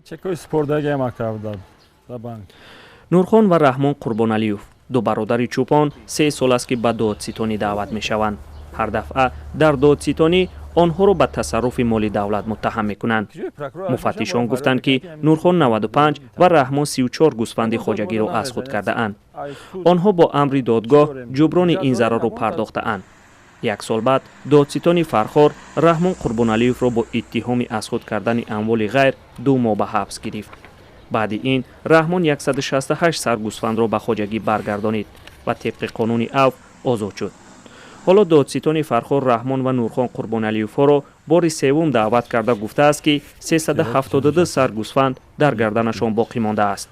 Чекои супордагиам, ака, да банк. Нурхон ва Раҳмон Қурбоналиев, ду бародари чӯпон, 3 сол аст, ки ба додситонӣ даъват мешаванд. Ҳар дафъа дар додситонӣ онҳоро ба тасарруфи моли давлат муттаҳам мекунанд. Муфаттишон гуфтанд, ки Нурхон 95 ва Раҳмон 34 гӯсфанди хоҷагиро аз худ кардаанд. Онҳо бо амри додгоҳ ҷуброни ин зарарро пардохтаанд. Як сол баъд додситони Фархор Раҳмон Қурбоналиевро бо иттиҳоми аз худ кардани амволи ғайр 2 моҳ ба ҳабс гирифт. Баъди ин Раҳмон 168 сар гӯсфандро ба хоҷагӣ баргардонид ва тибқи қонуни авф озод шуд. Ҳоло додситони Фархор Раҳмон ва Нурхон Қурбоналиевҳоро бори севум даъват карда, гуфтааст, ки 372 сар гӯсфанд дар гарданашон боқӣ мондааст.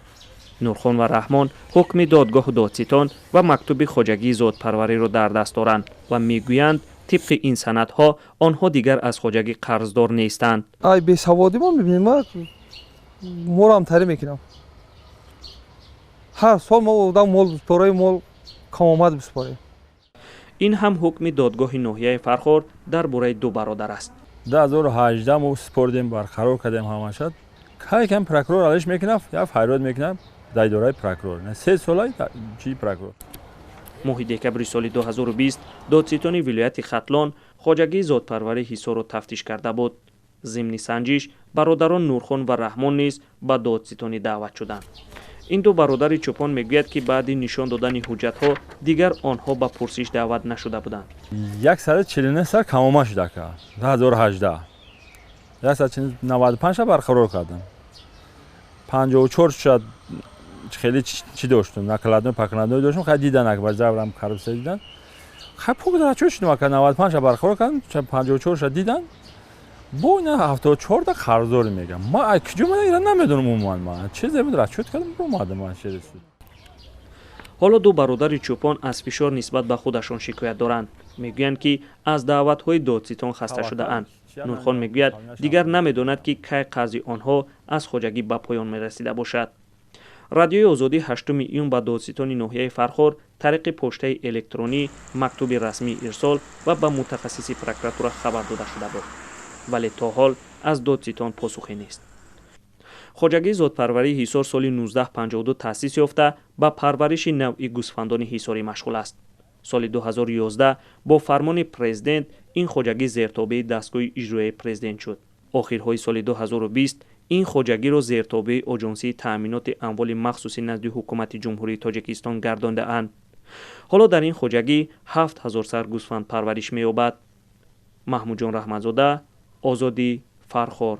Нурхон ва Раҳмон ҳукми додгоҳу додситон ва мактуби хоҷагии зодпарвариро дар даст доранд ва мегӯянд, тибқи ин санадҳо онҳо дигар аз хоҷагӣ қарздор нестанд. Ай бесаводӣ мо мебинем, моро ҳам тарӣ мекунам. Ҳар сол мо одам мол бораи мол камомад бисупорем. Ин ҳам ҳукми додгоҳи ноҳияи Фархор дар бораи ду бародар аст. 2018 мо супордем, барқарор кардем ҳамаша. Кай кам прокурор алиш мекунад, як фарёд мекунад дар идораи прокурор. 3 сола чи прокурор. Моҳи декабри соли 2020 додситони вилояти Хатлон хоҷагии зодпарварии Ҳисорро тафтиш карда буд. Зимни санҷиш бародарон Нурхон ва Раҳмон низ ба додситонӣ даъват шуданд. Ин ду бародари чӯпон мегӯяд, ки баъди нишон додани ҳуҷҷатҳо дигар онҳо ба пурсиш даъват нашуда буданд. 149 сар камома шуда, ака. 2018 195 барқарор кардам. 54 шуд, хеле чӣ доштум, накладной пакладной доштум. Хай, дидан, ака, ба заврам коррупсия дидан. Хай, пук чӯ шудум, ака. 95 барқарор кардам, 54 ша дидан, бо ина 74-та қарздорӣ мегам. Ма ай куҷо ман ира намедонам умуман. Ма чизе буд, расчёт кардам, омадам ман шери суд. Ҳоло ду бародари чӯпон аз фишор нисбат ба худашон шикоят доранд. Мегӯянд, ки аз даъватҳои додситон хаста шудаанд. Нурхон мегӯяд, дигар намедонад, ки кай қарзи онҳо аз хоҷагӣ ба поён мерасида бошад. Радиои Озодӣ 8 июн ба додситони ноҳияи Фархор тариқи поштаи электронӣ мактуби расмӣ ирсол ва ба мутахассиси прокуратура хабар дода шуда буд, вале то ҳол аз додситон посухе нест. Хоҷагии зодпарварии Ҳисор соли 1952 таъсис ёфта, ба парвариши навъи гӯсфандони ҳисорӣ машғул аст. Соли 2011 бо фармони президент ин хоҷагӣ зертобеи дастгоҳи иҷроияи президент шуд. Охирҳои соли 2020 ин хоҷагиро зертобеи Оҷонсии таъминоти амволи махсуси назди Ҳукумати Ҷумҳурии Тоҷикистон гардондаанд. Ҳоло дар ин хоҷагӣ 7000 сар гӯсфанд парвариш меёбад. Маҳмудҷон Раҳматзода, Озодӣ, Фархор.